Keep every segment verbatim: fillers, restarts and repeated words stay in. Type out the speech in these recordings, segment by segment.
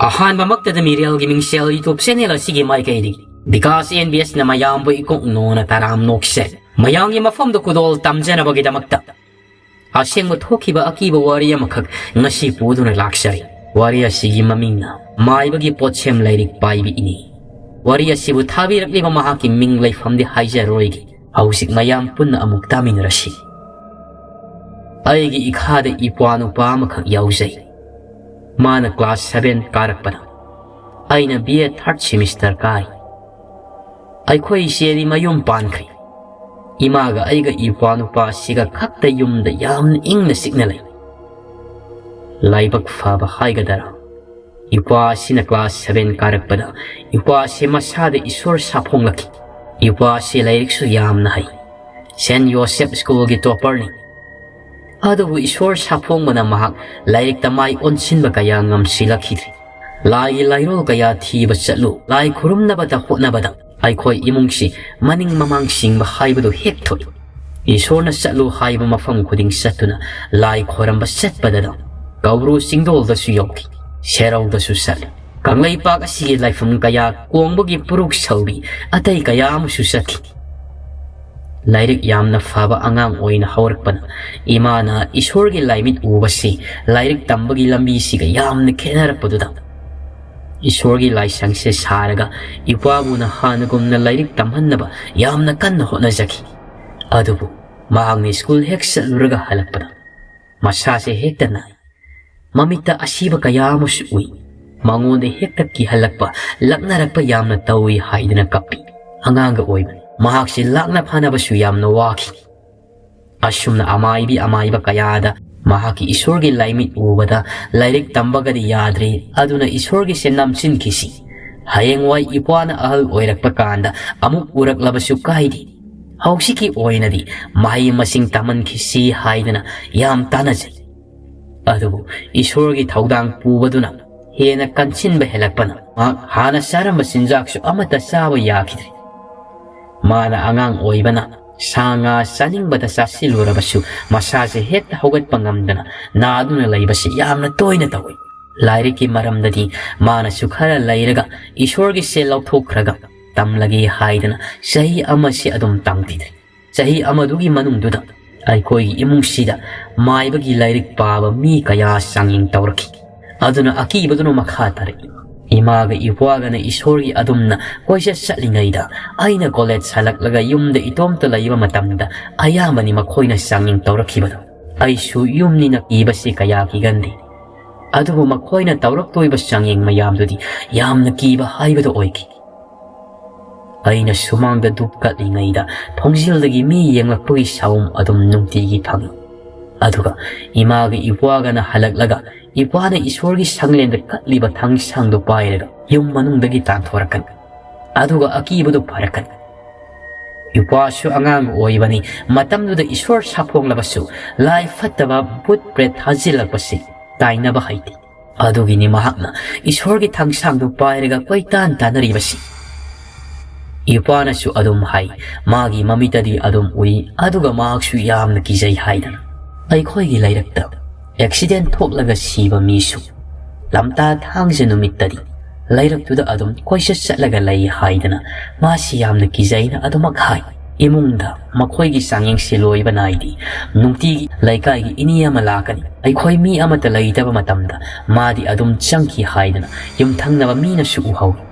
ꯑꯍꯥꯟꯕꯃꯛꯇꯗ ꯃꯤꯔꯦꯜꯒꯤ ꯃꯤꯡꯁꯦꯜ YouTube channel ꯑꯁꯤꯒꯤ ꯃꯥꯏꯀꯩꯗꯒꯤ Vikas and B ꯑꯦꯁꯅ ꯃꯌꯥꯝꯕꯨ ꯏꯀꯣꯛ ꯅꯣꯅ ꯇꯔꯥꯝ ꯅꯣꯛꯆꯔꯤ꯫ ꯃꯌꯥꯝꯒꯤ ꯃꯐꯝꯗ ꯈꯨꯗꯣꯜ ꯇꯝꯖꯅꯕꯒꯤꯗꯃꯛꯇ ꯑꯁꯦꯡꯕ ꯊꯣꯛꯈꯤꯕ ꯑꯀꯤꯕ ꯋꯥꯔꯤ ꯑꯃꯈꯛ ꯉꯁꯤ ꯄꯨꯗꯨꯅ ꯂꯥꯛꯆꯔꯤ꯫ ꯋꯥꯔꯤ ꯑꯁꯤꯒꯤ ꯃꯃꯤꯡꯅ ꯃꯥꯏꯕꯒꯤ ꯄꯣꯠꯁꯦꯝ ꯂꯥꯏꯔꯤꯛ ꯄꯥꯏꯕꯤꯅꯤ꯫ ꯋꯥꯔꯤ ꯑꯁꯤꯕꯨ ꯊꯥꯕꯤꯔꯛꯂꯤꯕ ꯃꯍꯥꯛꯀꯤ ꯃꯤꯡ ꯂꯩꯐꯝꯗꯤ ꯍꯥꯏꯖꯔꯣꯏꯒꯦ꯫ ꯍꯧꯖꯤꯛ ꯃꯌꯥꯝ ꯄꯨꯟꯅ ꯑꯃꯨꯛ ꯇꯥꯃꯤꯟꯅꯔꯁꯤ꯫ ꯑꯩꯒꯤ ꯏꯈꯥꯗ ꯏꯄ꯭ꯋꯥ ꯅꯨꯄꯥ ꯑꯃꯈꯛ ꯌꯥꯎꯖꯩ꯫ ꯃꯥꯅ class seven ꯀꯥꯔꯛꯄꯗ ꯑꯩꯅ B A third semester ꯀꯥꯏ꯫ ꯑꯩꯈꯣꯏ ꯏꯆꯦꯗꯤ ꯃꯌꯨꯝ ꯄꯥꯟꯈ꯭ꯔꯦ꯫ ꯏꯃꯥꯒ ꯑꯩꯒ ꯏꯄ꯭ꯋꯥ ꯅꯨꯄꯥ ꯑꯁꯤꯒ ꯈꯛꯇ ꯌꯨꯝꯗ ꯌꯥꯝꯅ ꯏꯪꯅ ꯆꯤꯛꯅ ꯂꯩ꯫ ꯂꯥꯏꯕꯛ ꯐꯕ ꯍꯥꯏꯒꯗꯔꯥ, ꯏꯄ꯭ꯋꯥ ꯑꯁꯤꯅ class seven ꯀꯥꯔꯛꯄꯗ ꯏꯄ꯭ꯋꯥ ꯑꯁꯤ ꯃꯁꯥꯗ ꯏꯁꯣꯔ ꯁꯥꯐꯣꯡꯂꯛꯈꯤ꯫ ꯏꯄ꯭ꯋꯥ ꯑꯁꯤ ꯂꯥꯏꯔꯤꯛꯁꯨ ꯌꯥꯝꯅ ꯍꯩ꯫ Saint Joseph Schoolꯒꯤ topperꯅꯤ꯫ ꯑꯗꯨꯕꯨ ꯏꯁꯣꯔ ꯁꯥꯐꯣꯡꯕꯅ ꯃꯍꯥꯛ ꯂꯥꯏꯔꯤꯛꯇ ꯃꯥꯏ ꯑꯣꯟꯁꯤꯟꯕ ꯀꯌꯥ ꯉꯝꯁꯤꯜꯂꯛꯈꯤꯗ꯭ꯔꯦ꯫ ꯂꯥꯏꯒꯤ ꯂꯥꯏꯔꯣꯜ ꯀꯌꯥ ꯊꯤꯕ ꯆꯠꯂꯨ, ꯂꯥꯏ ꯈꯨꯔꯨꯝꯅꯕꯗ ꯍꯣꯠꯅꯕꯗ ꯑꯩꯈꯣꯏ ꯏꯃꯨꯡꯁꯤ ꯃꯅꯤꯡ ꯃꯃꯥꯡ ꯁꯤꯡꯕ ꯍꯥꯏꯕꯗꯨ ꯍꯦꯛ ꯊꯣꯛꯏ꯫ ꯏꯁꯣꯔꯅ ꯆꯠꯂꯨ ꯍꯥꯏꯕ ꯃꯐꯝ ꯈꯨꯗꯤꯡ ꯆꯠꯇꯨꯅ ꯂꯥꯏ ꯈꯣꯏꯔꯝꯕ ꯆꯠꯄꯗꯗ ꯀꯧꯕ꯭ꯔꯨ ꯆꯤꯡꯗꯣꯜꯗꯁꯨ ꯌꯧꯈꯤ, ꯁꯦꯔꯧꯗꯁꯨ ꯆꯠꯂꯤ꯫ ꯀꯪꯂꯩꯄꯥꯛ ꯑꯁꯤꯒꯤ ꯂꯥꯏꯐꯝ ꯀꯌꯥ ꯀꯣꯡꯕꯒꯤ ꯄꯨꯔꯨꯛ ꯁꯧꯕꯤ ꯑꯇꯩ ꯀꯌꯥ ꯑꯃꯁꯨ ꯆꯠꯈꯤ꯫ ꯂꯥꯏꯔꯤꯛ ꯌꯥꯝꯅ ꯐꯕ ꯑꯉꯥꯡ ꯑꯣꯏꯅ ꯍꯧꯔꯛꯄꯅ ꯏꯃꯥꯅ ꯏꯁꯣꯔꯒꯤ ꯂꯥꯏꯃꯤꯠ ꯎꯕꯁꯤ ꯂꯥꯏꯔꯤꯛ ꯇꯝꯕꯒꯤ ꯂꯝꯕꯤꯁꯤꯒ ꯌꯥꯝꯅ ꯈꯦꯠꯅꯔꯛꯄꯗꯨꯗ ꯏꯁꯣꯔꯒꯤ ꯂꯥꯏꯁꯪꯁꯦ ꯁꯥꯔꯒ ꯏꯄꯥꯕꯨꯅ ꯍꯥꯟꯅꯒꯨꯝꯅ ꯂꯥꯏꯔꯤꯛ ꯇꯝꯍꯟꯅꯕ ꯌꯥꯝꯅ ꯀꯟꯅ ꯍꯣꯠꯅꯖꯈꯤ꯫ ꯑꯗꯨꯕꯨ ꯃꯍꯥꯛꯅ ꯁ꯭ꯀꯨꯜ ꯍꯦꯛ ꯆꯠꯂꯨꯔꯒ ꯍꯜꯂꯛꯄꯗ ꯃꯁꯥꯁꯦ ꯍꯦꯛꯇ ꯅꯥꯏ꯫ ꯃꯃꯤꯠꯇ ꯑꯁꯤꯕ ꯀꯌꯥ ꯑꯃꯁꯨ ꯎꯏ꯫ ꯃꯉꯣꯟꯗ ꯍꯦꯛꯇ ꯀꯤꯍꯜꯂꯛꯄ, ꯂꯛꯅꯔꯛꯄ ꯌꯥꯝꯅ ꯇꯧꯏ ꯍꯥꯏꯗꯨꯅ ꯀꯞꯄꯤ꯫ ꯑꯉꯥꯡꯒ ꯑꯣꯏꯕꯅꯤ꯫ ꯃꯍꯥꯛꯁꯤ ꯂꯥꯛꯅ ꯐꯅꯕꯁꯨ ꯌꯥꯝꯅ ꯋꯥꯈꯤ꯫ ꯑꯁꯨꯝꯅ ꯑꯃꯥꯏꯕꯤ ꯑꯃꯥꯏꯕ ꯀꯌꯥꯗ ꯃꯍꯥꯛꯀꯤ ꯏꯁꯣꯔꯒꯤ ꯂꯥꯏꯃꯤꯠ ꯎꯕꯗ ꯂꯥꯏꯔꯤꯛ ꯇꯝꯕꯒꯗꯤ ꯌꯥꯗ꯭ꯔꯦ, ꯑꯗꯨꯅ ꯏꯁꯣꯔꯒꯤꯁꯦ ꯅꯝꯁꯤꯟꯈꯤꯁꯤ꯫ ꯍꯌꯦꯡꯋꯥꯏ ꯏꯄ꯭ꯋꯥꯅ ꯑꯍꯜ ꯑꯣꯏꯔꯛꯄ ꯀꯥꯟꯗ ꯑꯃꯨꯛ ꯎꯔꯛꯂꯕꯁꯨ ꯀꯥꯏꯗꯦ꯫ ꯍꯧꯖꯤꯛꯀꯤ ꯑꯣꯏꯅꯗꯤ ꯃꯍꯩ ꯃꯁꯤꯡ ꯇꯝꯍꯟꯈꯤꯁꯤ ꯍꯥꯏꯗꯅ ꯌꯥꯝ ꯇꯥꯟꯅꯖꯩ꯫ ꯑꯗꯨꯕꯨ ꯏꯁꯣꯔꯒꯤ ꯊꯧꯗꯥꯡ ꯄꯨꯕꯗꯨꯅ ꯍꯦꯟꯅ ꯀꯟꯁꯤꯟꯕ ꯍꯦꯜꯂꯛꯄꯅ ꯃꯍꯥꯛ ꯍꯥꯟꯅ ꯆꯥꯔꯝꯕ ꯆꯤꯟꯖꯥꯛꯁꯨ ꯑꯃꯠꯇ ꯆꯥꯕ ꯌꯥꯈꯤꯗ꯭ꯔꯦ꯫ ꯃꯥꯅ ꯑꯉꯥꯡ ꯑꯣꯏꯕꯅ ꯁꯥ ꯉꯥ ꯆꯥꯅꯤꯡꯕꯗ ꯆꯥꯁꯤꯜꯂꯨꯔꯕꯁꯨ ꯃꯁꯥꯁꯦ ꯍꯦꯛꯇ ꯍꯧꯒꯠꯄ ꯉꯝꯗꯅ ꯅꯥꯗꯨꯅ ꯂꯩꯕꯁꯤ ꯌꯥꯝꯅ ꯇꯣꯏꯅ ꯇꯧꯏ꯫ ꯂꯥꯏꯔꯤꯛꯀꯤ ꯃꯔꯝꯗꯗꯤ ꯃꯥꯅꯁꯨ ꯈꯔ ꯂꯩꯔꯒ ꯏꯁꯣꯔꯒꯤ ꯁꯦꯜ ꯂꯧꯊꯣꯛꯈ꯭ꯔꯒ ꯇꯝꯂꯒꯦ ꯍꯥꯏꯗꯅ ꯆꯍꯤ ꯑꯃꯁꯤ ꯑꯗꯨꯝ ꯇꯝꯈꯤꯗ꯭ꯔꯦ꯫ ꯆꯍꯤ ꯑꯃꯗꯨꯒꯤ ꯃꯅꯨꯡꯗꯨꯗ ꯑꯩꯈꯣꯏꯒꯤ ꯏꯃꯨꯡꯁꯤꯗ ꯃꯥꯏꯕꯒꯤ ꯂꯥꯏꯔꯤꯛ ꯄꯥꯕ ꯃꯤ ꯀꯌꯥ ꯆꯥꯡꯌꯦꯡ ꯇꯧꯔꯛꯈꯤ꯫ ꯑꯗꯨꯅ ꯑꯀꯤꯕꯗꯨꯅ ꯃꯈꯥ ꯇꯥꯔꯛꯏ꯫ ꯏꯃꯥꯒ ꯏꯄ꯭ꯋꯥꯒꯅ ꯏꯁꯣꯔꯒꯤ ꯑꯗꯨꯝꯅ ꯀꯣꯏꯆꯠ ꯆꯠꯂꯤꯉꯩꯗ ꯑꯩꯅ ꯀꯣꯂꯦꯖ ꯍꯜꯂꯛꯂꯒ ꯌꯨꯝꯗ ꯏꯇꯣꯝꯇ ꯂꯩꯕ ꯃꯇꯝꯗ ꯑꯌꯥꯝꯕꯅꯤ ꯃꯈꯣꯏꯅ ꯆꯥꯡꯌꯦꯡ ꯇꯧꯔꯛꯈꯤꯕꯗꯣ꯫ ꯑꯩꯁꯨ ꯌꯨꯝꯅꯤꯅ ꯀꯤꯕꯁꯤ ꯀꯌꯥ ꯀꯤꯒꯟꯗꯦ꯫ ꯑꯗꯨꯕꯨ ꯃꯈꯣꯏꯅ ꯇꯧꯔꯛꯇꯣꯏꯕ ꯆꯥꯡꯌꯦꯡ ꯃꯌꯥꯝꯗꯨꯗꯤ ꯌꯥꯝꯅ ꯀꯤꯕ ꯍꯥꯏꯕꯗꯨ ꯑꯣꯏꯈꯤ꯫ ꯑꯩꯅ ꯁꯨꯃꯥꯡꯗ ꯙꯨꯞ ꯀꯠꯂꯤꯉꯩꯗ ꯊꯣꯡꯖꯤꯜꯗꯒꯤ ꯃꯤ ꯌꯦꯡꯂꯛꯄꯒꯤ ꯁꯥꯎꯝ ꯑꯗꯨꯝ ꯅꯨꯡꯇꯤꯒꯤ ꯐꯪꯏ꯫ ꯑꯗꯨꯒ ꯏꯃꯥꯒ ꯏꯄ꯭ꯋꯥꯒꯅ ꯍꯜꯂꯛꯂꯒ ꯏꯄ꯭ꯋꯥꯅ ꯏꯁꯣꯔꯒꯤ ꯁꯪꯂꯦꯟꯗ ꯀꯠꯂꯤꯕ ꯊꯥꯡꯁꯥꯡꯗꯨ ꯄꯥꯏꯔꯒ ꯌꯨꯝ ꯃꯅꯨꯡꯗꯒꯤ ꯇꯥꯟꯊꯣꯔꯛꯀꯅꯤ꯫ ꯑꯗꯨꯒ ꯑꯀꯤꯕꯗꯨ ꯐꯔꯛꯀꯅꯤ꯫ ꯏꯄ꯭ꯋꯥꯁꯨ ꯑꯉꯥꯡ ꯑꯣꯏꯕꯅꯤ, ꯃꯇꯝꯗꯨꯗ ꯏꯁꯣꯔ ꯁꯥꯐꯣꯡꯂꯕꯁꯨ ꯂꯥꯏ ꯐꯠꯇꯕ ꯚꯨꯠ ꯄ꯭ꯔꯦꯠ ꯊꯥꯖꯤꯜꯂꯛꯄꯁꯤ ꯇꯥꯏꯅꯕ ꯍꯩꯇꯦ꯫ ꯑꯗꯨꯒꯤꯅꯤ ꯃꯍꯥꯛꯅ ꯏꯁꯣꯔꯒꯤ ꯊꯥꯡꯁꯥꯡꯗꯨ ꯄꯥꯏꯔꯒ ꯀꯣꯏꯇꯥꯟ ꯇꯥꯟꯅꯔꯤꯕꯁꯤ꯫ ꯏꯄ꯭ꯋꯥꯅꯁꯨ ꯑꯗꯨꯝ ꯍꯥꯏ, ꯃꯥꯒꯤ ꯃꯃꯤꯠꯇꯗꯤ ꯑꯗꯨꯝ ꯎꯏ, ꯑꯗꯨꯒ ꯃꯍꯥꯛꯁꯨ ꯌꯥꯝꯅ ꯀꯤꯖꯩ ꯍꯥꯏꯗꯅ꯫ ꯑꯩꯈꯣꯏꯒꯤ ꯂꯩꯔꯛꯇ ꯑꯦꯛꯁꯤꯗꯦꯟ ꯊꯣꯛꯂꯒ ꯁꯤꯕ ꯃꯤꯁꯨ ꯂꯝꯇꯥ ꯊꯥꯡꯖ ꯅꯨꯃꯤꯠꯇꯗꯤ ꯂꯩꯔꯛꯇꯨꯗ ꯑꯗꯨꯝ ꯀꯣꯏꯆꯠ ꯆꯠꯂꯒ ꯂꯩ ꯍꯥꯏꯗꯅ ꯃꯥꯁꯤ ꯌꯥꯝꯅ ꯀꯤꯖꯩꯅ ꯑꯗꯨꯃꯛ ꯍꯥꯏ꯫ ꯏꯃꯨꯡꯗ ꯃꯈꯣꯏꯒꯤ ꯆꯥꯡꯌꯦꯡꯁꯤ ꯂꯣꯏꯕ ꯅꯥꯏꯗꯦ꯫ ꯅꯨꯡꯇꯤꯒꯤ ꯂꯩꯀꯥꯏꯒꯤ ꯏꯅꯦ ꯑꯃ ꯂꯥꯛꯀꯅꯤ꯫ ꯑꯩꯈꯣꯏ ꯃꯤ ꯑꯃꯠꯇ ꯂꯩꯇꯕ ꯃꯇꯝꯗ ꯃꯥꯗꯤ ꯑꯗꯨꯝ ꯆꯪꯈꯤ ꯍꯥꯏꯗꯅ ꯌꯨꯝꯊꯪꯅꯕ ꯃꯤꯅꯁꯨ ꯎꯍꯧꯏ꯫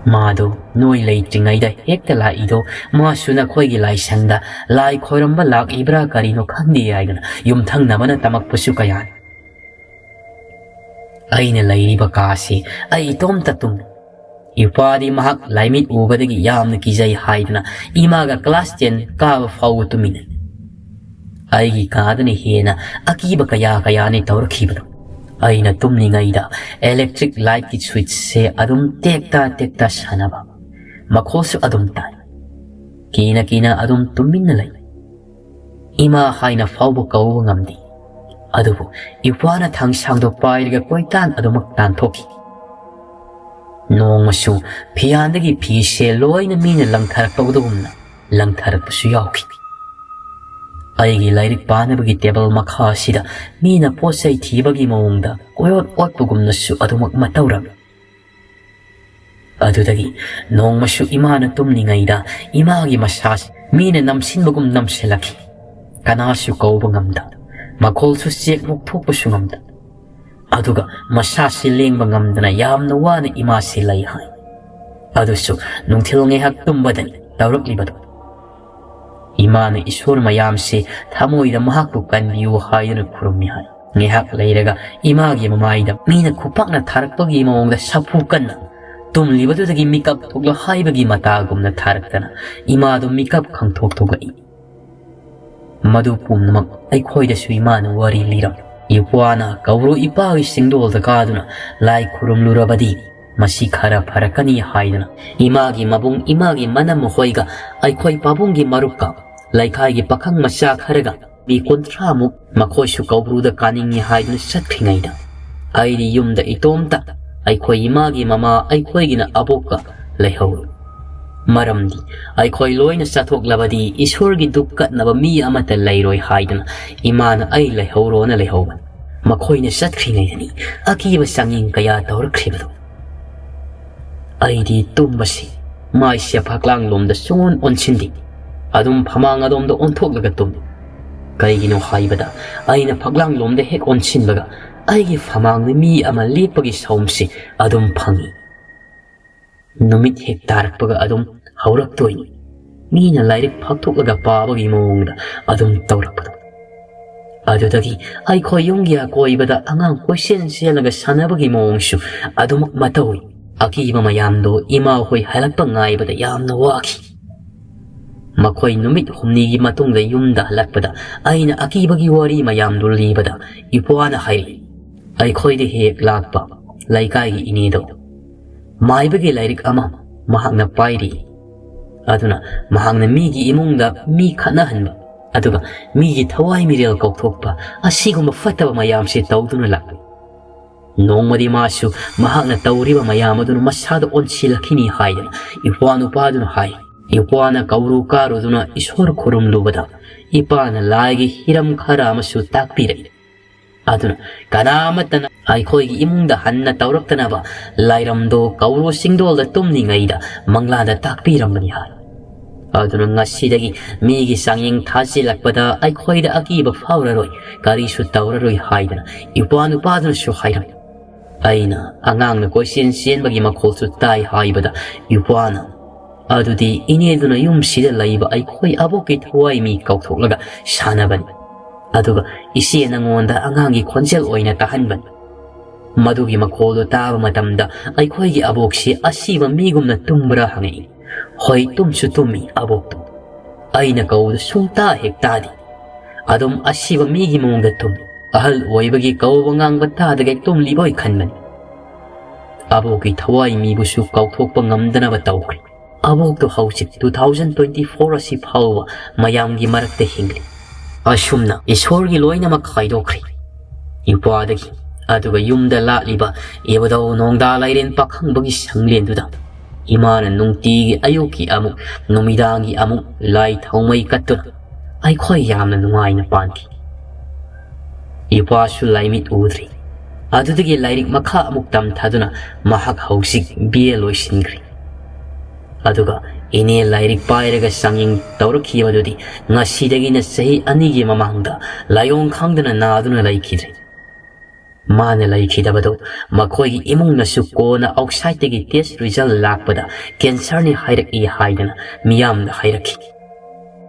ꯃꯥꯗꯣ ꯅꯣꯏ ꯂꯩꯇ꯭ꯔꯤꯉꯩꯗ ꯍꯦꯛꯇ ꯂꯥꯛꯏꯗꯣ, ꯃꯥꯁꯨ ꯅꯈꯣꯏꯒꯤ ꯂꯥꯏꯁꯪꯗ ꯂꯥꯏ ꯈꯣꯏꯔꯝꯕ ꯂꯥꯛꯏꯕ꯭ꯔꯥ ꯀꯔꯤꯅꯣ ꯈꯪꯗꯦ ꯍꯥꯏꯗꯅ ꯌꯨꯝꯊꯪꯅꯕꯅ ꯇꯝꯃꯛꯄꯁꯨ ꯀꯌꯥꯅꯤ꯫ ꯑꯩꯅ ꯂꯩꯔꯤꯕ ꯀꯥꯁꯤ ꯑꯩ ꯏꯇꯣꯝꯇ ꯇꯨꯝꯃꯤ꯫ ꯏꯄꯥꯗꯤ ꯃꯍꯥꯛ ꯂꯥꯏꯃꯤꯠ ꯎꯕꯗꯒꯤ ꯌꯥꯝꯅ ꯀꯤꯖꯩ ꯍꯥꯏꯗꯨꯅ ꯏꯃꯥꯒ ꯀ꯭ꯂꯥꯁ ꯇꯦꯟ ꯀꯥꯕ ꯐꯥꯎꯕ ꯇꯨꯝꯃꯤꯟꯅꯩ꯫ ꯑꯩꯒꯤ ꯀꯥꯗꯅ ꯍꯦꯟꯅ ꯑꯀꯤꯕ ꯀꯌꯥ ꯀꯌꯥꯅꯤ ꯇꯧꯔꯛꯈꯤꯕꯗꯣ꯫ ꯑꯩꯅ ꯇꯨꯝꯂꯤꯉꯩꯗ ꯏꯂꯦꯛꯇ꯭ꯔꯤꯛ ꯂꯥꯏꯠꯀꯤ ꯁ꯭ꯋꯤꯠꯆꯁꯦ ꯑꯗꯨꯝ ꯇꯦꯛꯇ ꯇꯦꯛꯇ ꯁꯥꯟꯅꯕ, ꯃꯈꯣꯜꯁꯨ ꯑꯗꯨꯝ ꯇꯥꯏ꯫ ꯀꯤꯅ ꯀꯤꯅ ꯑꯗꯨꯝ ꯇꯨꯃꯤꯟꯅ ꯂꯩ꯫ ꯏꯃꯥ ꯍꯥꯏꯅ ꯐꯥꯎꯕ ꯀꯧꯕ ꯉꯝꯗꯦ꯫ ꯑꯗꯨꯕꯨ ꯏꯄ꯭ꯋꯥꯅ ꯊꯥꯡꯁꯥꯡꯗꯣ ꯄꯥꯏꯔꯒ ꯀꯣꯏꯇꯥꯟ ꯑꯗꯨꯃꯛ ꯇꯥꯟꯊꯣꯛꯈꯤ꯫ ꯅꯣꯡꯃꯁꯨ ꯐꯤꯌꯥꯟꯗꯒꯤ ꯐꯤꯁꯦ ꯂꯣꯏꯅ ꯃꯤꯅ ꯂꯪꯊꯔꯛꯄꯒꯨꯝꯅ ꯂꯪꯊꯔꯛꯄꯁꯨ ꯌꯥꯎꯈꯤ꯫ ꯑꯩꯒꯤ ꯂꯥꯏꯔꯤꯛ ꯄꯥꯅꯕꯒꯤ ꯇꯦꯕꯜ ꯃꯈꯥ ꯑꯁꯤꯗ ꯃꯤꯅ ꯄꯣꯠ ꯆꯩ ꯊꯤꯕꯒꯤ ꯃꯑꯣꯡꯗ ꯀꯣꯏꯑꯣꯠ ꯑꯣꯠꯄꯒꯨꯝꯅꯁꯨ ꯑꯗꯨꯃꯛ ꯃꯇꯧꯔꯝꯃꯤ꯫ ꯑꯗꯨꯗꯒꯤ ꯅꯣꯡꯃꯁꯨ ꯏꯃꯥꯅ ꯇꯨꯝꯂꯤꯉꯩꯗ ꯏꯃꯥꯒꯤ ꯃꯁꯥꯁꯤ ꯃꯤꯅ ꯅꯝꯁꯤꯟꯕꯒꯨꯝ ꯅꯝꯁꯤꯜꯂꯛꯈꯤ꯫ ꯀꯅꯥꯁꯨ ꯀꯧꯕ ꯉꯝꯗ, ꯃꯈꯣꯜꯁꯨ ꯆꯦꯛ ꯅꯣꯛꯊꯣꯛꯄꯁꯨ ꯉꯝꯗ꯫ ꯑꯗꯨꯒ ꯃꯁꯥꯁꯤ ꯂꯦꯡꯕ ꯉꯝꯗꯅ ꯌꯥꯝꯅ ꯋꯥꯅ ꯏꯃꯥꯁꯤ ꯂꯩ ꯍꯥꯏ꯫ ꯑꯗꯨꯁꯨ ꯅꯨꯡꯊꯤꯜ ꯉꯥꯏꯍꯥꯛ ꯇꯨꯝꯕꯗꯅꯤ ꯇꯧꯔꯛꯂꯤꯕꯗꯨ꯫ ꯏꯃꯥꯅ ꯏꯁꯣꯔ ꯃꯌꯥꯝꯁꯤ ꯊꯃꯣꯏꯗ ꯃꯍꯥꯛꯄꯨ ꯀꯟꯕꯤꯌꯨ ꯍꯥꯏꯗꯨꯅ ꯈꯨꯔꯨꯝꯃꯤ ꯍꯥꯏ꯫ ꯉꯥꯏꯍꯥꯛ ꯂꯩꯔꯒ ꯏꯃꯥꯒꯤ ꯃꯃꯥꯏꯗ ꯃꯤꯅ ꯈꯨꯄꯥꯛꯅ ꯊꯥꯔꯛꯄꯒꯤ ꯃꯑꯣꯡꯗ ꯁꯥꯐꯨ ꯀꯟꯅ ꯇꯨꯝꯂꯤꯕꯗꯨꯗꯒꯤ ꯃꯤꯀꯞ ꯊꯣꯛꯂꯣ ꯍꯥꯏꯕꯒꯤ ꯃꯇꯥꯒꯨꯝꯅ ꯊꯥꯔꯛꯇꯅ ꯏꯃꯥꯗꯨ ꯃꯤꯀꯞ ꯈꯪꯊꯣꯛ ꯊꯣꯛꯂꯛꯏ꯫ ꯃꯗꯨ ꯄꯨꯝꯅꯃꯛ ꯑꯩꯈꯣꯏꯗꯁꯨ ꯏꯃꯥꯅ ꯋꯥꯔꯤ ꯂꯤꯔꯝꯃꯤ꯫ ꯏꯄ꯭ꯋꯥꯅ ꯀꯧꯕ꯭ꯔꯨ ꯏꯄꯥꯒꯤ ꯆꯤꯡꯗꯣꯜꯗ ꯀꯥꯗꯨꯅ ꯂꯥꯏ ꯈꯨꯔꯨꯝꯂꯨꯔꯕꯗꯤ ꯃꯁꯤ ꯈꯔ ꯐꯔꯛꯀꯅꯤ ꯍꯥꯏꯗꯨꯅ ꯏꯃꯥꯒꯤ ꯃꯕꯨꯡ, ꯏꯃꯥꯒꯤ ꯃꯅꯝ ꯃꯈꯣꯏꯒ ꯑꯩꯈꯣꯏ ꯄꯥꯕꯨꯡꯒꯤ ꯃꯔꯨꯞꯀ ꯂꯩꯀꯥꯏꯒꯤ ꯄꯥꯈꯪ ꯃꯆꯥ ꯈꯔꯒ ꯃꯤ ꯀꯨꯟꯊ꯭ꯔꯥꯃꯨꯛ ꯃꯈꯣꯏꯁꯨ ꯀꯧꯕ꯭ꯔꯨꯗ ꯀꯥꯅꯤꯡꯏ ꯍꯥꯏꯗꯨꯅ ꯆꯠꯈ꯭ꯔꯤꯉꯩꯗ ꯑꯩꯗꯤ ꯌꯨꯝꯗ ꯏꯇꯣꯝꯇ ꯑꯩꯈꯣꯏ ꯏꯃꯥꯒꯤ ꯃꯃꯥ, ꯑꯩꯈꯣꯏꯒꯤꯅ ꯑꯕꯣꯛꯀ ꯂꯩꯍꯧꯏ꯫ ꯃꯔꯝꯗꯤ ꯑꯩꯈꯣꯏ ꯂꯣꯏꯅ ꯆꯠꯊꯣꯛꯂꯕꯗꯤ ꯏꯁꯣꯔꯒꯤ ꯗꯨꯛ ꯀꯠꯅꯕ ꯃꯤ ꯑꯃꯠꯇ ꯂꯩꯔꯣꯏ ꯍꯥꯏꯗꯨꯅ ꯏꯃꯥꯅ ꯑꯩ ꯂꯩꯍꯧꯔꯣꯅ ꯂꯩꯍꯧꯕꯅꯤ꯫ ꯃꯈꯣꯏꯅ ꯆꯠꯈ꯭ꯔꯤꯉꯩꯗꯅꯤ ꯑꯀꯤꯕ ꯆꯥꯡꯌꯦꯡ ꯀꯌꯥ ꯇꯧꯔꯛꯈ꯭ꯔꯤꯕꯗꯣ꯫ ꯑꯩꯗꯤ ꯇꯨꯝꯕꯁꯤ ꯃꯥꯏꯁꯦ ꯐꯛꯂꯥꯡꯂꯣꯝꯗ ꯁꯨꯡꯑꯣꯟ ꯑꯣꯟꯁꯤꯟꯗꯦ꯫ ꯑꯗꯨꯝ ꯐꯃꯥꯡ ꯑꯗꯣꯝꯗ ꯑꯣꯟꯊꯣꯛꯂꯒ ꯇꯨꯝꯃꯤ꯫ ꯀꯩꯒꯤꯅꯣ ꯍꯥꯏꯕꯗ ꯑꯩꯅ ꯐꯛꯂꯥꯡꯂꯣꯝꯗ ꯍꯦꯛ ꯑꯣꯟꯁꯤꯟꯕꯒ ꯑꯩꯒꯤ ꯐꯃꯥꯡꯗ ꯃꯤ ꯑꯃ ꯂꯦꯞꯄꯒꯤ ꯁꯥꯎꯝꯁꯤ ꯑꯗꯨꯝ ꯐꯪꯏ꯫ ꯅꯨꯃꯤꯠ ꯍꯦꯛ ꯇꯥꯔꯛꯄꯒ ꯑꯗꯨꯝ ꯍꯧꯔꯛꯇꯣꯏꯅꯤ꯫ ꯃꯤꯅ ꯂꯥꯏꯔꯤꯛ ꯐꯥꯛꯊꯣꯛꯂꯒ ꯄꯥꯕꯒꯤ ꯃꯑꯣꯡꯗ ꯑꯗꯨꯝ ꯇꯧꯔꯛꯄꯗꯣ꯫ ꯑꯗꯨꯗꯒꯤ ꯑꯩꯈꯣꯏ ꯌꯨꯝꯒꯤ ꯑꯀꯣꯏꯕꯗ ꯑꯉꯥꯡ ꯀꯣꯏꯆꯦꯟ ꯆꯦꯜꯂꯒ ꯁꯥꯟꯅꯕꯒꯤ ꯃꯑꯣꯡꯁꯨ ꯑꯗꯨꯃꯛ ꯃꯇꯧꯏ꯫ ꯑꯀꯤꯕ ꯃꯌꯥꯝꯗꯣ ꯏꯃꯥ ꯍꯣꯏ ꯍꯜꯂꯛꯄ ꯉꯥꯏꯕꯗ ꯌꯥꯝꯅ ꯋꯥꯈꯤ꯫ ꯃꯈꯣꯏ ꯅꯨꯃꯤꯠ ꯍꯨꯝꯅꯤꯒꯤ ꯃꯇꯨꯡꯗ ꯌꯨꯝꯗ ꯍꯜꯂꯛꯄꯗ ꯑꯩꯅ ꯑꯀꯤꯕꯒꯤ ꯋꯥꯔꯤ ꯃꯌꯥꯝꯗꯨ ꯂꯤꯕꯗ ꯏꯄ꯭ꯋꯥꯅ ꯍꯥꯏꯔꯛꯏ, ꯑꯩꯈꯣꯏꯗ ꯍꯦꯛ ꯂꯥꯛꯄ ꯂꯩꯀꯥꯏꯒꯤ ꯏꯅꯦꯗꯣ ꯃꯥꯏꯕꯒꯤ ꯂꯥꯏꯔꯤꯛ ꯑꯃ ꯃꯍꯥꯛꯅ ꯄꯥꯏꯔꯤ꯫ ꯑꯗꯨꯅ ꯃꯍꯥꯛꯅ ꯃꯤꯒꯤ ꯏꯃꯨꯡꯗ ꯃꯤ ꯈꯠꯅꯍꯟꯕ, ꯑꯗꯨꯒ ꯃꯤꯒꯤ ꯊꯋꯥꯏ ꯃꯤꯔꯦꯜ ꯀꯧꯊꯣꯛꯄ, ꯑꯁꯤꯒꯨꯝꯕ ꯐꯠꯇꯕ ꯃꯌꯥꯝꯁꯦ ꯇꯧꯗꯨꯅ ꯂꯥꯛꯂꯤ꯫ ꯅꯣꯡꯃꯗꯤ ꯃꯥꯁꯨ ꯃꯍꯥꯛꯅ ꯇꯧꯔꯤꯕ ꯃꯌꯥꯝ ꯑꯗꯨꯅ ꯃꯁꯥꯗ ꯑꯣꯟꯁꯤꯜꯂꯛꯈꯤꯅꯤ ꯍꯥꯏꯗꯅ ꯏꯄ꯭ꯋꯥ ꯅꯨꯄꯥꯗꯨꯅ ꯍꯥꯏ꯫ ꯏꯄ꯭ꯋꯥꯅ ꯀꯧꯔꯨ ꯀꯥꯔꯨꯗꯨꯅ ꯏꯁꯣꯔ ꯈꯨꯔꯨꯝꯂꯨꯕꯗ ꯏꯄꯥꯅ ꯂꯥꯏꯒꯤ ꯍꯤꯔꯝ ꯈꯔ ꯑꯃꯁꯨ ꯇꯥꯛꯄꯤꯔꯛꯏ꯫ ꯑꯗꯨꯅ ꯀꯅꯥ ꯑꯃꯠꯇꯅ ꯑꯩꯈꯣꯏꯒꯤ ꯏꯃꯨꯡꯗ ꯍꯟꯅ ꯇꯧꯔꯛꯇꯅꯕ ꯂꯥꯏꯔꯝꯗꯣ ꯀꯧꯔꯨ ꯆꯤꯡꯗꯣꯜꯗ ꯇꯨꯝꯂꯤꯉꯩꯗ ꯃꯪꯂꯥꯗ ꯇꯥꯛꯄꯤꯔꯝꯕꯅꯤ ꯍꯥꯏ꯫ ꯑꯗꯨꯅ ꯉꯁꯤꯗꯒꯤ ꯃꯤꯒꯤ ꯆꯥꯡꯌꯦꯡ ꯊꯥꯖꯤꯜꯂꯛꯄꯗ ꯑꯩꯈꯣꯏꯗ ꯑꯀꯤꯕ ꯐꯥꯎꯔꯔꯣꯏ, ꯀꯔꯤꯁꯨ ꯇꯧꯔꯔꯣꯏ ꯍꯥꯏꯗꯅ ꯏꯄ꯭ꯋꯥ ꯅꯨꯄꯥꯗꯨꯅꯁꯨ ꯍꯥꯏꯔꯝꯃꯤ꯫ ꯑꯩꯅ ꯑꯉꯥꯡꯅ ꯀꯣꯏꯆꯦꯟ ꯆꯦꯟꯕꯒꯤ ꯃꯈꯣꯜꯁꯨ ꯇꯥꯏ ꯍꯥꯏꯕꯗ ꯏꯄ꯭ꯋꯥꯅ, "ꯑꯗꯨꯗꯤ ꯏꯅꯦꯗꯨꯅ ꯌꯨꯝꯁꯤꯗ ꯂꯩꯕ ꯑꯩꯈꯣꯏ ꯑꯕꯣꯛꯀꯤ ꯊꯋꯥꯏ ꯃꯤ ꯀꯧꯊꯣꯛꯂꯒ ꯁꯥꯟꯅꯕꯅꯤ꯫ ꯑꯗꯨꯒ ꯏꯆꯦ ꯅꯉꯣꯟꯗ ꯑꯉꯥꯡꯒꯤ ꯈꯣꯟꯖꯦꯜ ꯑꯣꯏꯅ ꯇꯥꯍꯟꯕꯅꯤ꯫" ꯃꯗꯨꯒꯤ ꯃꯈꯣꯜꯗꯨ ꯇꯥꯕ ꯃꯇꯝꯗ ꯑꯩꯈꯣꯏꯒꯤ ꯑꯕꯣꯛꯁꯤ ꯑꯁꯤꯕ ꯃꯤꯒꯨꯝꯅ ꯇꯨꯝꯕ꯭ꯔꯥ ꯍꯪꯉꯛꯏ꯫ ꯍꯣꯏ, ꯇꯨꯝꯁꯨ ꯇꯨꯝꯃꯤ ꯑꯕꯣꯛꯇꯨ꯫ ꯑꯩꯅ ꯀꯧꯕꯗꯨ ꯁꯨꯡꯇꯥ ꯍꯦꯛ ꯇꯥꯗꯦ꯫ ꯑꯗꯨꯝ ꯑꯁꯤꯕ ꯃꯤꯒꯤ ꯃꯑꯣꯡꯗ ꯇꯨꯝꯃꯤ꯫ ꯑꯍꯜ ꯑꯣꯏꯕꯒꯤ ꯀꯧꯕ ꯉꯥꯡꯕ ꯇꯥꯗꯒꯩ ꯇꯨꯝꯂꯤꯕꯣꯏ ꯈꯟꯕꯅꯤ꯫ ꯑꯕꯣꯛꯀꯤ ꯊꯋꯥꯏ ꯃꯤꯕꯨꯁꯨ ꯀꯥꯎꯊꯣꯛꯄ ꯉꯝꯗꯅꯕ ꯇꯧꯈ꯭ꯔꯦ꯫ ꯑꯕꯣꯛꯇꯣ ꯍꯧꯖꯤꯛ two thousand twenty four ꯑꯁꯤ ꯐꯥꯎꯕ ꯃꯌꯥꯝꯒꯤ ꯃꯔꯛꯇ ꯍꯤꯡꯂꯤ꯫ ꯑꯁꯨꯝꯅ ꯏꯁꯣꯔꯒꯤ ꯂꯣꯏꯅꯃꯛ ꯈꯥꯏꯗꯣꯛꯈ꯭ꯔꯦ꯫ ꯏꯄ꯭ꯋꯥꯗꯒꯤ, ꯑꯗꯨꯒ ꯌꯨꯝꯗ ꯂꯥꯠꯂꯤꯕ ꯏꯕꯨꯙꯧ ꯅꯣꯡꯗꯥ ꯂꯥꯏꯔꯦꯟ ꯄꯥꯈꯪꯕꯒꯤ ꯁꯪꯂꯦꯟꯗꯨꯗ ꯏꯃꯥꯅ ꯅꯨꯡꯇꯤꯒꯤ ꯑꯌꯨꯛꯀꯤ ꯑꯃꯨꯛ ꯅꯨꯃꯤꯗꯥꯡꯒꯤ ꯑꯃꯨꯛ ꯂꯥꯏ ꯊꯥꯎꯃꯩ ꯀꯠꯇꯨꯅ ꯑꯩꯈꯣꯏ ꯌꯥꯝꯅ ꯅꯨꯡꯉꯥꯏꯅ ꯄꯥꯟꯈꯤ꯫ ꯏꯄꯥꯁꯨ ꯂꯥꯏꯃꯤꯠ ꯎꯗ꯭ꯔꯤ꯫ ꯑꯗꯨꯗꯒꯤ ꯂꯥꯏꯔꯤꯛ ꯃꯈꯥ ꯑꯃꯨꯛ ꯇꯝꯊꯗꯨꯅ ꯃꯍꯥꯛ ꯍꯧꯖꯤꯛ B A ꯂꯣꯏꯁꯤꯟꯈ꯭ꯔꯦ꯫ ꯑꯗꯨꯒ ꯏꯅꯦ ꯂꯥꯏꯔꯤꯛ ꯄꯥꯏꯔꯒ ꯆꯥꯡꯌꯦꯡ ꯇꯧꯔꯛꯈꯤꯕꯗꯨꯗꯤ ꯉꯁꯤꯗꯒꯤꯅ ꯆꯍꯤ ꯑꯅꯤꯒꯤ ꯃꯃꯥꯡꯗ ꯂꯥꯏꯑꯣꯡ ꯈꯪꯗꯅ ꯅꯥꯗꯨꯅ ꯂꯩꯈꯤꯗ꯭ꯔꯦ꯫ ꯃꯥꯅ ꯂꯩꯈꯤꯗꯕꯗꯨ ꯃꯈꯣꯏꯒꯤ ꯏꯃꯨꯡꯅꯁꯨ ꯀꯣꯟꯅ outsideꯇꯒꯤ test result ꯂꯥꯛꯄꯗ cancerꯅꯤ ꯍꯥꯏꯔꯛꯏ ꯍꯥꯏꯗꯅ ꯃꯤꯌꯥꯝꯗ ꯍꯥꯏꯔꯛꯈꯤ꯫